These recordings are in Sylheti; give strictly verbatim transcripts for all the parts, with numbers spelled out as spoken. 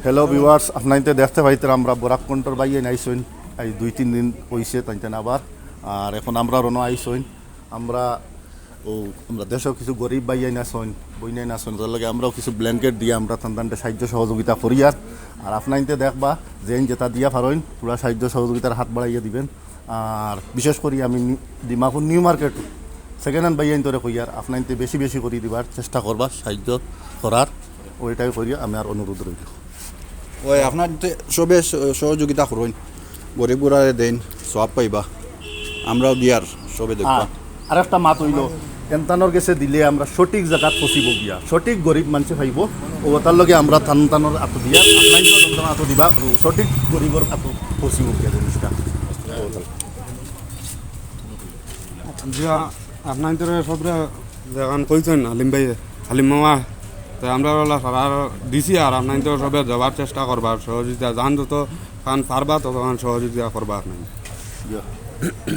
Hello viewers, আপনাইনতে দেখতে পাইতরা আমরা বরাক কণ্ঠর ভাইয়াইন আইছইন। এই দুই তিন দিন অইছে তাইনতে আবার। আর এখন আমরা রওনা আইছইন। আমরা ও আমরা দেশো কিছু গরিব ভাইয়াইন আছইন, বইনাইন আছইন, তার লগে আমরাও কিছু ব্ল্যাঙ্কেট দিয়া আমরা তান তানরে সাহায্য সহযোগিতা করিয়ার। আর আপনাইনতে দেখবা যেইন যেটা দিয়া পারইন, পুরা সাহায্য সহযোগিতার হাত বাড়াইয়া দিবেন। আর বিশেষ করি আমি নি-, Dimapur new market second hand ভাইয়াইনতরে কইয়ার, আপনাইনতে বেশি বেশি করি দিবার চেষ্টা করবা, সাহায্য করার, ওইটাই করি আমি আর অনুরোধ রইল। ওই আপনাইনতে সবে স-, সহযোগিতা করইন, গরিব গুরারে দেইন, সওয়াব পাইবা, আমরাও দিয়ার সবে দেখবা। আর আরেকটা মাত অইল, এনতানর গেছে দিলে আমরা সঠিক জাগাত পৌঁছিব গিয়া, সঠিক গরিব মানষে পাইব, ও তার লগে আমরা তান তানর আতো দিয়া, আপনাইনতে তান তানর আতো দিবা, ও সঠিক গরিবর আতো পৌঁছিব গিয়া জিনিসটা। জি, আপনাইনতরে সবরে যেখান কইছইন হালিম ভাই, হালিম মামা, তো আমরা ওলা সারা দিছি আর আপনাইনতর সবে দেবার চেষ্টা করবার সহযোগিতা, জান যত খান পারবা ততখান সহযোগিতা করবা আপনাইন।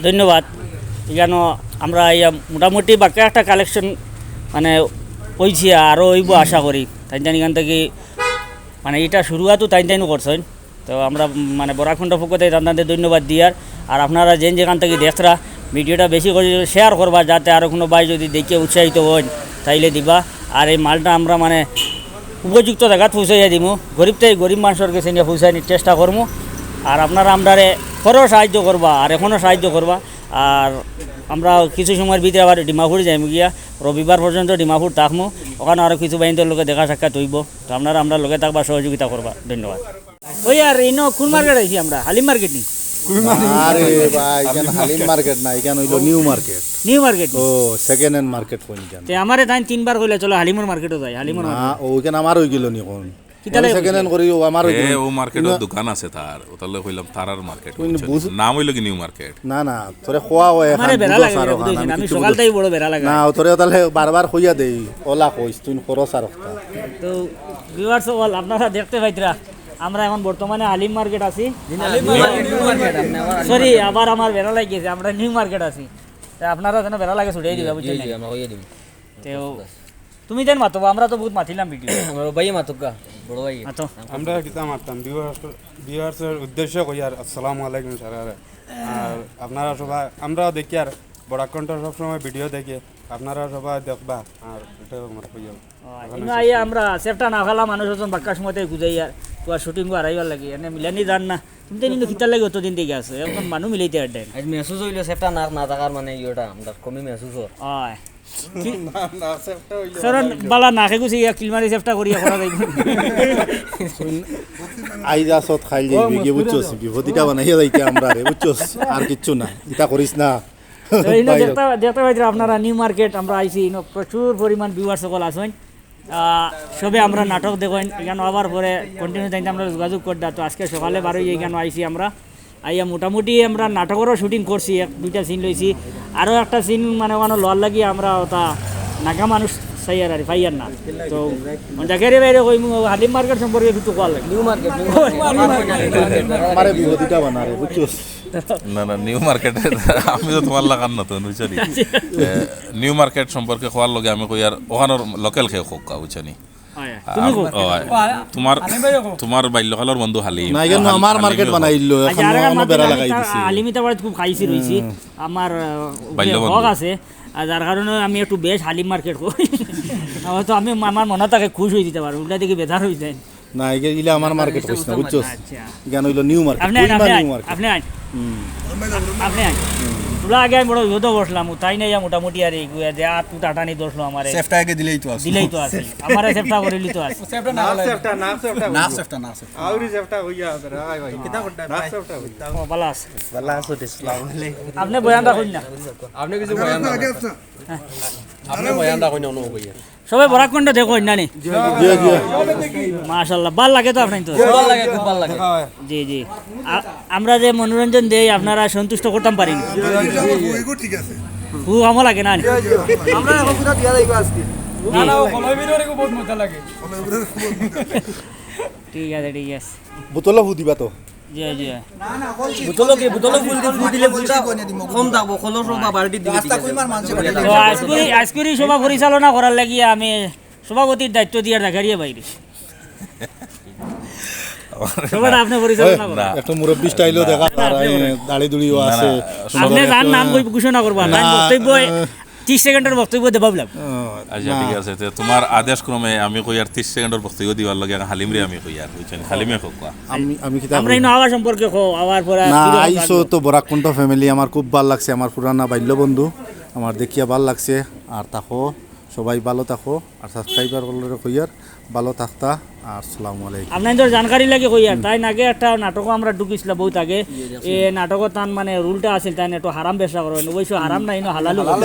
ধন্যবাদ। ইখানো আমরা ইয়া মোটামুটি বাক্কা একটা কালেকশন মানে অইছে, আরও অইব আশা করি। তাইন তাইন ইখান থাকি মানে ইটা শুরুয়াতও তাইন তাইন করছইন। তো আমরা মানে বরাক কণ্ঠর পক্ষ থাকি তান তানরে ধন্যবাদ দিয়ার। আর আপনারা যেন যেখান থাকি দেখরা ভিডিওটা বেশি করি শেয়ার করবা, যাতে আরও কুনু ভাই যদি দেখিয়া উৎসাহিত অইন তাইলে দিবা। আর এই মালটা আমরা মানে উপযুক্ত জাগাত পৌঁছাইয়া দিমু, গরিব থাকি গরিব মানষর গেছে নিয়া পৌঁছানির চেষ্টা করমু। আর আপনারা আমরারে পরেও সাহায্য করবা, আর এখনও সাহায্য করবা। আর আমরা কিছু সময়র ভিতরে আবার ডিমাপুর যাইমু গিয়া, রবিবার পর্যন্ত ডিমাপুর থাকমু, ওখানো আরও কিছু ভাইয়াইনতর লগে দেখা সাক্ষাৎ অইব। তো আপনারা আমরার লগে থাকবা, সহযোগিতা করবা। ধন্যবাদ। ওই আর ইনো কোন মার্কেট আইছি আমরা? হালিম মার্কেট নি? আরে ভাই, ইখান হালিম মার্কেট না, ইখান oil new market. New market নি? ও, সেকেন্ড হ্যান্ড মার্কেট কইন ইখান। তে আমারে তাইন তিনবার কইলা, "চলো হালিমর মার্কেটও যাই, হালিমর না, মার্কেট।" ও, ইখান আমার অই গেল নি কোন? কিতা লাগে সেকেন্ড হ্যান্ড করি, ও আমার অই গেল। এ, ও মার্কেটর ইনো দোকান আছে তার, ওটালে কইলাম তারার মার্কেট, কইন বুঝছো নি? বুঝ- নাম অইল কি নিউ মার্কেট? না, না, তোরে খোয়া হয়, আমারে বেড়া লাগে, বুঝছো নি? আমি সকাল থাকি বড় বেড়া লাগে। না, ও তোরে তাহলে বারবার কইয়া দেই, ওলা কইস, তুই খরচ আর কথা। তো ভিউয়ার্স অকল, আপনারা দেখতে পাইতরা, আমরা এখন বর্তমানে হালিম মার্কেট আছি। হালিম মার্কেট, নিউ মার্কেট, আপনি আবার হালিম সরি, মার্কেট। আবার আমার বেড়া লাগি গেছে, আমরা নিউ মার্কেট আছি। তা আপনারা যেন বেড়া লাগে ছুটাই দিবা, জি, বুঝছেন জি, নি? আমরা কইয়া দিমু। তেও, তুমি যেন মাতো, আমরা তো বহুত মাতিলাম ভিডিও। আমার ভাইয়ে মাতুক্কা, বড় ভাই। মাতো। আমরা কিতা মারতাম, ভিউয়ার্স, ভিউয়ার্সের উদ্দেশ্যে কইয়ার, আসসালামু আলাইকুম সারারে। আর আপনারা সবাই, আমরাও দেখিয়ার, বরাক কণ্ঠ সবসময় ভিডিও দেখে, আপনারা সবাই দেখবা, আর এটা আমরা কইয়ার। ও, ইনো আইয়া আমরা সেফটা না খালা মানুষ আছইন বাক্কা সময়তে খুঁজাইয়ার, তো আর শুটিং হারাইবার লাগি, এনে মিলানি জান না। তুমি তো ইনো কিতার লাগি অতদিন থাকি আছো, এখন মানুষ মিলাইতে আর দেন। আজ মেসেজ অইল সেফটা না, না থাকার মানে ইয়েটা, আমরা কমি মেসেজ অর। অয়। কি? না, না, সেফটা অইল কারণ বালা নাকে গুছি ইয়া কিল মারি সেফটা করিয়া করা যাইব। আইজ আসত খাইল যাইবি গিয়া, বুঝছস? বিপদ ইটা বানাইয়া যাইতে আমরারে, বুঝছস? আর কিচ্ছু না, ইটা করিস না। তো ইনো ভাই। দেখতে, দেখতে পাইতরা আপনারা নিউ মার্কেট, আমরা আইছি, ইনো প্রচুর পরিমাণ ভিউয়ার্স অকল আছইন। আহ, সবে আমরা নাটক দেখইন, ইখান আবার পরে কন্টিনিউ তাইন আমরা যোগাযোগ করতা। তো আজকে সকালে বারই ইখান আইছি আমরা। আইয়া মোটামুটি আমরা নাটকরও শুটিং করছি, এক দুইটা সিন লইছি, আরও একটা সিন মানে ওখানো লওয়ার লাগি আমরা ওটা নাগা মানুষ চাইয়ার আর পাইয়ার না। তো জাকারি ভাইরে কইমু হালিম মার্কেট সম্পর্কে কিছু কওয়ার লাগি। New market, new market. আমারে বিপদ ইটা বানারে, বুঝছস? না, না, নিউ মার্কেট, আমি তো তোমার লাখান নতুন, বুঝছো নি? এ, নিউ মার্কেট সম্পর্কে কওয়ার লগে আমি কইয়ার ওখানোর লোকাল কেউ কউক্কা, বুঝছো নি? অয়, তুমি কও। অয়। তোমার, তোমার বাল্যকালর বন্ধু হালিম। না, ইখান আমার হালিমে মার্কেট বানাইলো, আচ্ছা, এখন আর একটা অন্য মাত বেড়া দিলাম, লাগাই দিছে। হালিম ইতা বাড়িত খুব খাইছি রইছি। আমার, আহ, বাল্য বন্ধু। হক আছে, আর যার কারণে আমি একটু বেশ হালিম মার্কেট কই। আমার তো আমি আমার মনে থাকে খুশ হয়ে দিতে পারবো, উল্টা দিকে বেজার হয়ে যায়। না, ইগে-, ইলা আমার মার্কেট কইস না, বুঝছস? আচ্ছা। ইখান অইল নিউ মার্কেট, আপনি আইন, কইমা আপনি নিউ আইন, মার্কেট। আপনি আইন। হুম। আপনি আইন। তোরা আগে আমি বড় বিপদে বসলাম, তাই নাই মোটামুটি আর এই গুয়া যে আর তুই টাটানি দোষলো আমারে। সেফটা আগে দিলেই তো আছে। দিলেই তো আছে। আমারে সেফটা করিলি তো আছে। সেফটা না হলে। সেফটা, না সেফটা। না সেফটা, না সেফটা। আউরি সেফটা হইয়া আছে রে, ভাই, ভাই। কিতা করতে নাক ভাই? সেফটা হইয়া। ও, ভালো আছে। ভালো আছো, আসসালামু আলাইকুম। আপনি বয়ানটা কইন না। আপনি কিছু বয়ান না। আপনি বয়ানটা কইন না, অন্য কইয়া। সবাই বরাক কণ্ঠ দেখো না নি? জি, জি। মাশাআল্লাহ, ভালা লাগে তো আপনার তো? খুব ভালা লাগে, খুব ভালা লাগে। জি, জি। আ-, আমরা যে মনোরঞ্জন দেই, আপনারা সন্তুষ্ট করতাম পারি নি? জি, জি, জি। হু, আমও লাগে না নি? জি, জি। আমরা এখন কোথা দিয়া যাইবো আজকে? জি। না, না, ও কলই বিরিয়ানি খুব বহুত মজা লাগে। ঠিক আছে, ঠিক আছে। বোতলও ফু দিবা তো? জি, জি। বোতলও কি, বোতলও ফুল দি-, ফুল দিলে ফুলটা কম থাকবো, কলস বা বালতি দিলে ঠিক আছে। তো আজকুরি, আজকুরি সভা পরিচালনা করার লাগি আমি সভাপতির দায়িত্ব দিয়ার জাকারিয়া ভাইরে। সবার আপনি পরিচালনা করেন। না। একটু মুরব্বী স্টাইলও দেখা তার, এই দাড়ি দুড়িও না, আছে। না। সুন্দর আপনি যার একটু- নাম কই ঘোষণা করবা, তাই না, বক্তব্য আহ, ত্রিশ সেকেন্ডের বক্তব্য দেবা বললাম। আহ, আচ্ছা, না। ঠিক আছে। তে তোমার আদেশ ক্রমে আমি কইয়ার ত্রিশ সেকেন্ডর বক্তব্য দিবার লগে হালিমরে আমি কইয়ার, বুঝছেন? হালিমে কউক্কা। আমি আমি কিতা আমরা ইনো আওয়ার সম্পর্কে কও, আওয়ার পরে না কিরকম আইসো লাগলো? তো বরাক কণ্ঠ ফ্যামিলি, আমার খুব ভালো লাগছে, আমার পুরানা বাল্য বন্ধু, আমার দেখিয়া ভালো লাগছে। আর থাকো, সবাই ভালো থাকো, আর সাবস্ক্রাইবার বলরে কইয়ার ভালো থাকতা। আর আসসালামু আলাইকুম। আপনার তো জানকারি লাগি কইয়ার, তাই আগে একটা নাটকও আমরা ঢুকিছিলাম বহুত আগে। এ নাটকও তান মানে রুলটা আছিল, তাই একটু হারাম ব্যবসা করেন, অবশ্য হারাম নাই, ইনো হালালও করেন।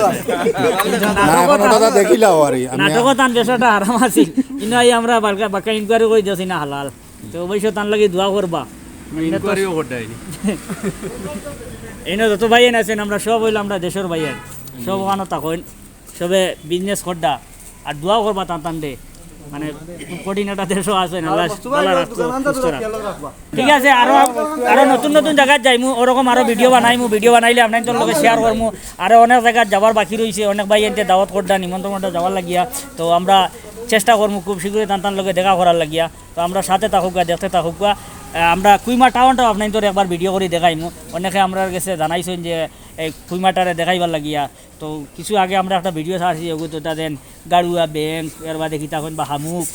না, এখন ওটা দেখিলাও আর কি। আমি নাটকও তান ব্যবসাটা হারাম আছিল, ইনো আই আমরা বাক্কা বাক্কা ইনকোয়ারি করে দিয়েছি না হালাল। তো অবশ্য তান লাগি দোয়া করবা। ইনকোয়ারিও করতে হয়নি। ইনো যত ভাইয়াইন আছেন, আমরা সব অইলো আমরা দেশর ভাইয়াইন, সব ওখানো থাকইন, সবে বিজনেস করডা, আর দোয়া করবা তান তানরে। মানে খুব কঠিন একটা দেশও আছে, আল্লাহ ভালো রাখতো, সুস্থ রাখতো। ঠিক আছে, আরো আরো নতুন নতুন জাগাত যাইমু, ওরকম আরো ভিডিও বানাইমু, ভিডিও বানাইলে আপনার তোর লগে শেয়ার করমু। আরো অনেক জাগাত যাবার বাকি রইছে, অনেক ভাইয়াইন্তে দাওয়াত করডা, নিমন্ত্রণ করডা যাবার লাগিয়া। তো আমরা চেষ্টা করমু খুব শীঘ্রই তান তান লগে দেখা করার লাগিয়া। তো আমরা সাথে থাকুক, দেখতে থাকুক। আহ, আমরা কুইমা টাউনটাও আপনার তোর একবার ভিডিও করি দেখাইমু। অনেকে আমরার গেছে জানাইছেন যে এই কুইমাটারে দেখাইবার লাগিয়া। তো কিছু আগে আমরা একটা ভিডিও ছাড়ছি, ওগু তো তাদের গাড়ুয়া ব্যাংক, এর বাদে কিতা কইন বা হামুক,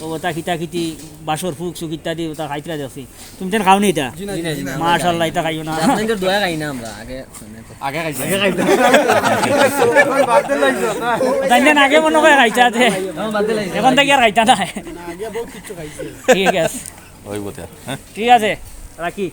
ও ওটা কিতা কিতি বাসর ফুক সুক ইত্যাদি ওটা খাইতরা দেখছি। তুমি তেন খাও নি এটা? মাশাআল্লাহ, এটা খাইও না। আপনাদের দোয়া খাই না আমরা আগে। আগে খাইছি। তাই না, আগে মনে হয় খাইতা আছে, আমার বাদ দিলাই। এখন থেকে আর খাইতা না। ঠিক আছে, ওই বোধ হয়, হ্যাঁ। ঠিক আছে, রাখি।